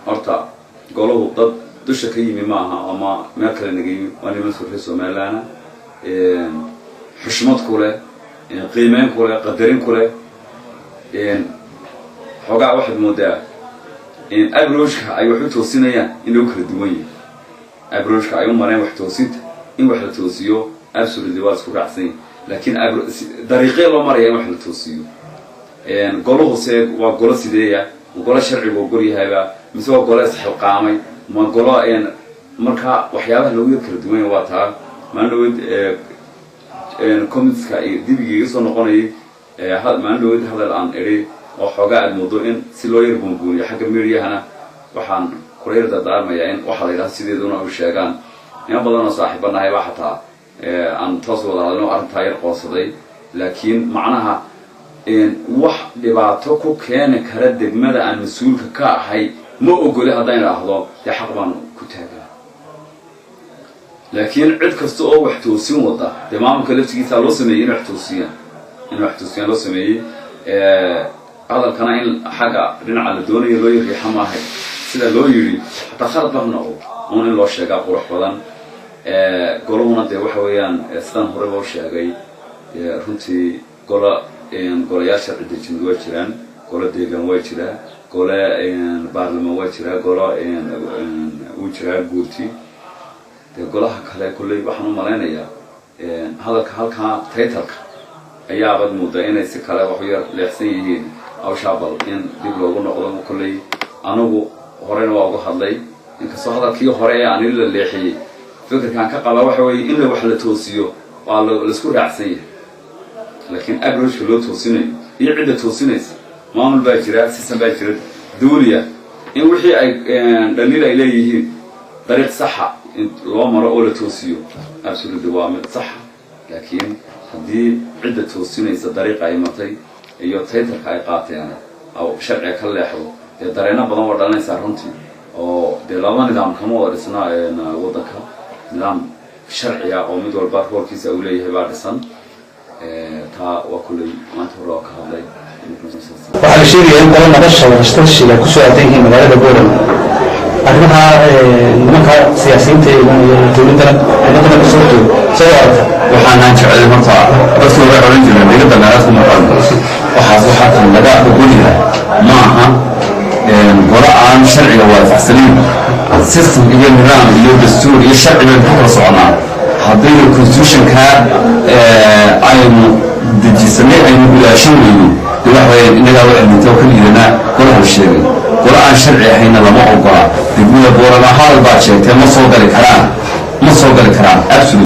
Horta golahu dad dusha ka yimi maaha ama meel kale naga yimi, waa niman reer Somaliland, xushmad ku leh, qiimeyn ku leh, qadarin ku leh. Xoogaa waxaad moodaa approachka ay wax u toosinayaan in lagu kala duwan yahay, approachka ay u mareen wax toosinta. In wax la toosiyo absolutely waa isku raacsan yahay, laakiin dariiqee loo maraya in wax la toosiyo? Goluhu se waa golo sideeya? Ma golo sharcigu ogol yahayba mise waa golo isxilqaamay? Ma golo marka waxyaabaha lagu yar kala duwan yahay waa taa. Maalin dhaweyd commentska iyo dibigii iga soo noqonayay, maalin dhaweyd hadal aan idhi oo xoogaa aad moodo in si loo yar buunbuuniyo xagga mediahana, waxaan kula yar dardaarmayaa in waxaa la yidhaha sideeduna u sheegaan. Niman badan oo saaxiiba nahay baa xataa aan toos wada hadalno arrintaa yar qoonsaday, laakiin macnaha wax dhibaato ku keeni kara degmada aan mas-uulka ka ahay ma ogoli haddaan idhaahdo, dee xaq baan ku taagaa. Laakiin cid kasta oo wax toosin wada, dee maamulka laftigiisaa loo sameeyey inay wax toosiyaan, inay wax toosiyaan loo sameeyey. Hadalkana in xagga dhinaca la doonayo loo yariixa maahay, sida loo yidhi xataa khalad ba ha noqdo uun in loo sheegaa qurux badan. Goluhuna dee waxa weeyaan, sidaan horeba u sheegay, dee runtii golo golayaal sharci dejinad waa jiraan, golo deegaan waa jiraa, gole baarlamaan waa jiraa, golo wuu jiraa guurti. Dee golaha kale kolley waxaan u malaynayaa hadalka halkaa titleka ayaabaad moodaa inay si kale wax u yar leexsan yihiin. Hawshaa bal in dib loogu noqdo. Kolley anigu horena waa uga hadlay, inkastoo hadalkii hore ee aan la leexiyey. Fikirkaan ka qabaa waxa weeye in la wax la toosiyo waa laisku raacsan yahay, laakiin approachka loo toosinayo iyo cidda toosinaysa. Maamul baa jira, system baa jira dawliya, in wixii ay dhaliil ay leeyihiin dariiq saxa in loo maro oo la toosiyo absolutely waa mid saxa, laakiin haddii cidda toosinaysa dariiqa ay martay iyo titleka ay qaateen sharciga ka leexdo, dee dareeno badan waa dhalanaysaa runtii. Oo dee laba nidaam kama wada dhisna waddanka, nidaam sharciga oo mid walba roolkiisa uu leeyahay baa dhisan. Taa waa kulley maanta hore waa ka hadlay. Waxaa la sheegaya in qolo nolosha wadatashiga kusoo aadan yihiin magaalada Boorama. Arrimaha nimanka siyaasiyiinta ee imanaya dowladdana ummaddana kasoo horjeedo soo aragta? Waxaanaan jeclay horta dadku waxay odhan jireen dhiga dagaalaadku maqan. Waxaas waxaa kan laga ogol yahay ma aha. Golo aan sharciga waafaqsanayn, system iyo nidaam iyo dastuur iyo sharci baynu ku kala soconaa. Haddaynu constitutionka aynu dejisanay aynu ilaashan weyno, de waxa weeyaan innagaa waxay dhinta ka liidanaa. Golaha la sheegay golo aan sharci ahayna lama ogola degmada Boorama. Hadal baad sheegtee, ma soo gali karaan, ma soo gali karaan, absolute.